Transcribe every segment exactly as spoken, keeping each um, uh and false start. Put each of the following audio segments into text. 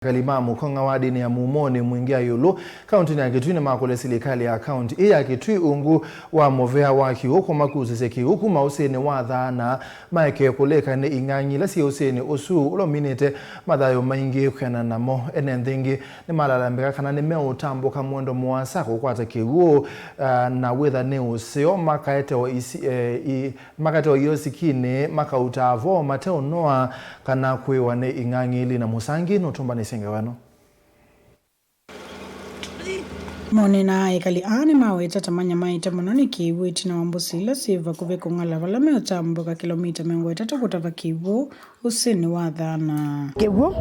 Ekali ma Mũkong'a wadinĩ ya Mumoni Mwingĩ ya Ĩũlũ, kauntinĩ ya Kitui nĩmakũlya silikalĩ ya kaunti ĩĩ ya Kitui ungu wa mũvea wa kĩw'ũ kũmakusĩsya kĩw'ũ kuma ũsĩnĩ wa Thaana maeke kũlĩka nĩ ing'ang'i ila syĩ ũsĩnĩ ũsu ũla ũminĩte mathayũ maingĩ kwĩanana namo. Ene nthĩ ĩngĩ nĩmalalambĩka kana nĩmeũtambũka mwendo mũasa kũkwata kĩw'ũ, ah, na wĩtha nĩ ũseo makaetewa isi-, eh, i-, makaetewa iosikinĩ makauta avo mateũnoa kana kwĩwa nĩ ing'ang'i. Lina Mũsangi nũtũmbanĩsye ngewa ĩno. Monena ekali aa nĩmaweta ta manyamaĩte mũno nĩ kĩw'ũ ĩtina wa mbũsĩ ila syĩ vakuvĩ kũng'ala vala meũtambũka kĩlomita mĩongo ĩtatũ kũtava kĩw'ũ ũsĩnĩ wa Thaana. Kĩw'ũ.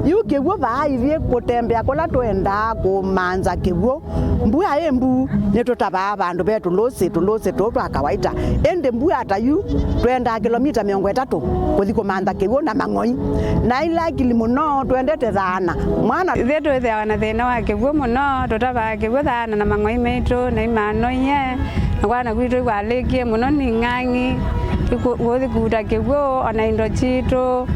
Yu kĩw'ũ vaa ithyĩ kũtembea kũla twendaa kũmanza kĩw'ũ. Mbua ĩ mbu, nĩtũtavaa vandũ ve tũlũsĩ, tũlũsĩ tũũ twa kawaita. Ĩndĩ mbua ta yu, twendaa kĩlomita mĩongo ĩtatũ kũthi kũmantha kĩw'ũ na mang'oi. Na ila akili mũno, twendete Thaana. Mwana. Ithyĩ twĩthĩawa na thĩna wa kĩw'ũ mũno, tũtavaa kĩw'ũ Thaana na mang'oi maitũ, na imanoie, na kwana kwitũ ikwalĩkie mũno nĩ ing'ang'i, iku-, kũthi kuuta kĩw'ũ, ona indo citũ,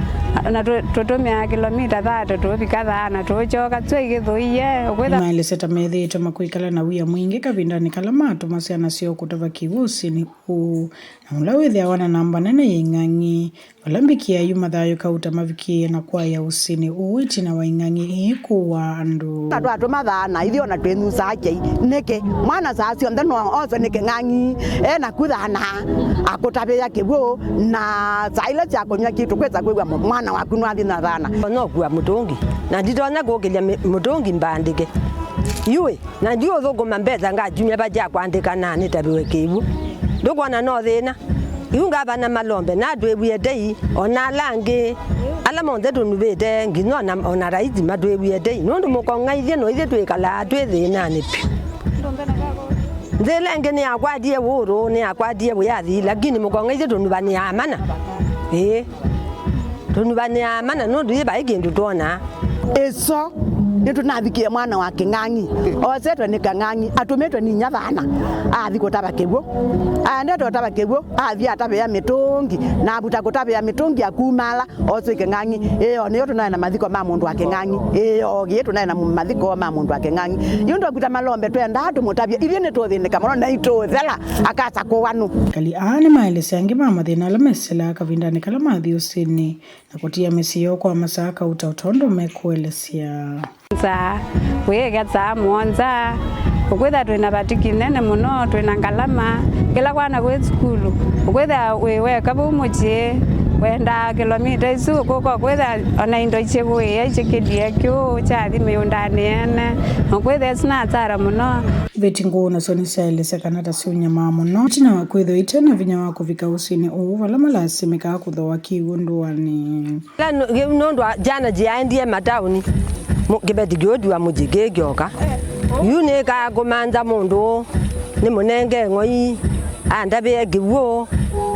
na tũ-, tũtũmĩaa kĩlomita thate tũũvika Thaana tũũkyoka, tyo ikĩthũie, ũkwĩtha. Maelesya ta methĩĩtwe makwĩkala na wia mwingĩ kavindanĩ kala matũma syana syoo kũtava kĩw'ũ ũsĩnĩ ũũ, na ũla wĩthĩawa na namba nene ya ing'ang'i, vala mbikĩa yu mathayũ kauta mavikĩĩe na kwaĩa ũsĩnĩ ũũ ĩtina wa ing'ang'i ii kũaa andũ. Na twatũma Thaana, ithyĩ ona twĩnyusaa kyei. Nĩkĩ? Mwana saa syonthe no oswe nĩ kĩng'ang'i, e naku Thaana, akũtavĩa kĩw'ũ, na saa ila sya kũnyw'a kĩtu kwĩsa kwĩw'a mũ-, mwana waku nwathi na Thaana. Nokua mũtũngi, na nditonya kũkĩlya mĩ-, mũtũngi mbandĩke. Yu ĩ, na ndiũthũkũma mbesa ngakyumya va kya kwandĩka na nĩtavĩwe kĩw'ũ. Ndũkwona no thĩna? Yu ngavana Malombe natwĩwie tei, o na ala angĩ, ala monthe tũnuvĩte, nginya o na, o na raisi matwĩwie tei, nũndũ Mũkong'a ithyĩ no ithyĩ twĩkalaa twĩ thĩnanĩ vyũ. Nzĩ ĩla ĩngĩ nĩyakwatie ũũrũ, nĩyakwatie wĩyathi, lakini Mũkong'a ithyĩ tũnuvanĩaa mana. Ĩĩ. Tũnuvanĩaa mana nũndũ yĩ vai kĩndũ twonaa. Ĩso nĩtũnavikie mwana wa kĩng'ang'i, osetwe nĩ kang'ang'i, atũmĩtwe nĩ inya Thaana, athi kũtava kĩw'ũ. Aendete ũtava kĩw'ũ, athi atavĩa mĩtũngi, na avuta kũtavĩa mĩtũngi, akumala, oswe kĩng'ang'i. Ĩyo nĩyo tũnaĩ na mathiko ma mũndũ wa kĩng'ang'i. Ĩyo, ĩĩ, tũnaĩ na mathiko ma mũndũ wa kĩng'ang'i. Yu ndwakuta Malombe twendaa tũmũtavye, ithyĩ nĩtũthĩnĩka mũno na itũũthela, akasa kũwa nũ? Ekali aa nĩmaelesya angĩ ma mathĩna ala mesĩlaa kavindanĩ kala mathi ũsĩnĩ na kũtia mĩsyĩ yoo kwa masaa kauta o tondũ mekũelesya. Nzaa, wĩĩkya saa mũonza, ũkwĩtha twĩ na vati kĩnene mũno, twĩ na ngalama, kĩla kwana kwĩ sukulu, ũkwĩtha wĩ weka vau mũsyĩ, wendaa kĩlomita isu ũkũka, ũkwĩtha ona indo isyĩkũĩa isyĩkĩlie kĩw'ũ kyathi mĩũndanĩ ene, na ũkwĩtha ĩsu na asara mũno. Iveti ngũũ nasyo nĩsyaelesya kana ta syũnyamaa mũno ĩtina wa kwĩthwa ite na vinya wa kũvika ũsĩnĩ ũũ vala malasimĩkaa kũthooa kĩw'ũ ndũanĩ. Ĩla nũ-, kĩu nũndũ wa syana syaendie mataoni, mũ-, kĩveti kĩũtiwa mũsyĩ kĩkyoka. Yu nĩkaa kũmantha mũndũ ũũ, nĩmũnenge ng'oi, andavĩe kĩw'ũ,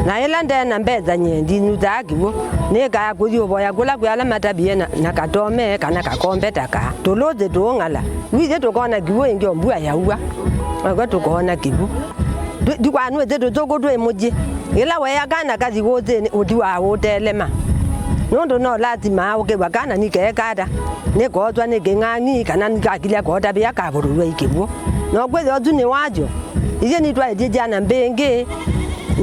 na ĩla nde na mbesa nyie ndinyusaa kĩw'ũ, nĩkaa kũthi ũvoya kũla kwĩ ala matavie na, na katome kana kakombe ta kaa. Tũlũsĩ tũũng'ala, yu ithyĩ tũkona kĩw'ũ ĩngĩ o mbua yaua, nakw'o tũkoona kĩw'ũ. Ndikwanwĩte tũthũkũ twĩ mũsyĩ. Ĩla weea kana kathi kũthĩnĩ, ũti wa ũtelema. Nũndũ no lasima ũkĩw'a kana nĩkeeka ata, nĩkooswa nĩ kĩng'ang'i, kana nĩkakilya kootavĩa kavũrũlw'a ikĩw'ũ. Na ũkwĩthĩa ũsu nĩ wasyo, ithyĩ nĩtwaĩtye syana mbingĩ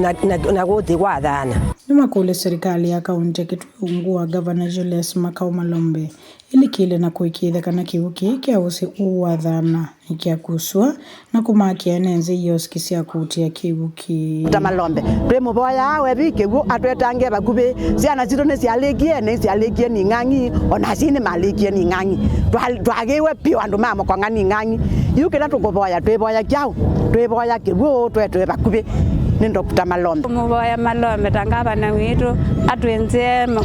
na, na, na kũthi kwa Thaana. Nĩmakũlya serikali ya kaunti ya Kitui ungu wa Ngavana Julius Makau Malombe ĩlikĩle na kũĩkĩĩthya kana kĩw'ũ kĩĩ kya ũsĩ ũũ wa Thaana nĩkyakuswa na kũmakĩa ene nzĩ ioski sya kũutĩa kĩw'ũ kĩĩ. Ta Malombe, twĩmũvoyaa we vi kĩw'ũ atwetange vakuvĩ. Syana sitũ nĩsyalĩkie, nĩsyalĩkie nĩ ing'ang'i, o na asyai nĩmalĩkie nĩ ing'ang'i. Twa-, twagĩwe vyũ andũ ma Mũkong'a nĩ ing'ang'i. Yu kĩla tũkũvoya, twĩvoya kyaũ? Twĩvoya kĩw'ũ twetwe vakuvĩ nĩ Doctor Malombe. Tũmũvoya Malombe ta ngavana witũ atwĩnzĩe ma-,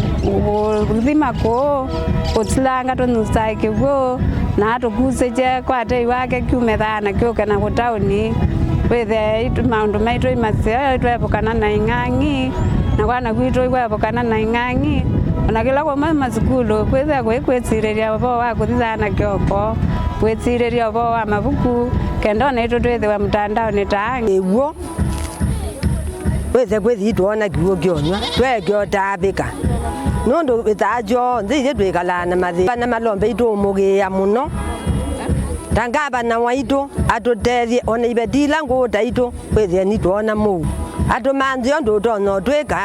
kũthima kũũ, kũsilanga tũnyusae kĩw'ũ, na atũkusĩkye kwa tei wake kyume Thaana kĩũke na kũtaoni. Wĩthĩe itũ, maũndũ maitũ imaseo, twevũkana na ing'ang'i, na kwana kwitũ ikwevũkana na ing'ang'i. O na kĩla kwauma masukulu, kwĩthĩa kũi kwĩsilĩlya ũvoo wa kũthi Thaana kĩoko, kwĩsilĩlya ũvoo wa mavuku, kenda o naitũ twĩthĩwe mũtandaonĩ ta angĩ. Ĩw'o wĩse kwĩthi twoona kĩw'ũ kyonywa, tweekĩa ũtaavĩka. Nũndũ ĩthaa kyonthe ithyĩ twĩkalaa na mathĩna na malombe itũũmũgĩĩa mũno. Ta ngavana waitũ atũtethye, o na iveti ila ngũũ taitũ kwĩthĩe nitwoona mũu. Atũmanthĩe ũndũ ũtonya ũtwĩka,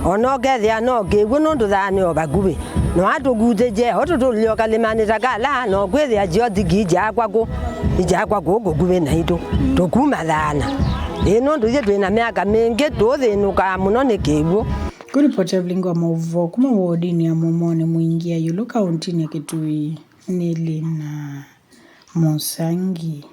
o na ũkethĩa no kĩw'ũ nũndũ thaa nĩ o vakuvĩ. No atũkutĩkye, o tũtũlye o kalĩmanĩ ta kala, no kwĩthĩa kyothi kĩi kyakwa kũ, ikyakwa kũũ kũkuvĩ naitũ. Tũkuma thaana. Ĩĩ, nũndũ ithyĩ twĩ na myaka mĩngĩ, tũũthĩnũkaa mũno nĩ kĩw'ũ. Kũripoti ya vilingi wa maũvoo kuma wodinĩ ya Mũmonĩ Mwingĩ ya ĩũlũ kauntinĩ ya Kitui nĩ Lina Mũsangi.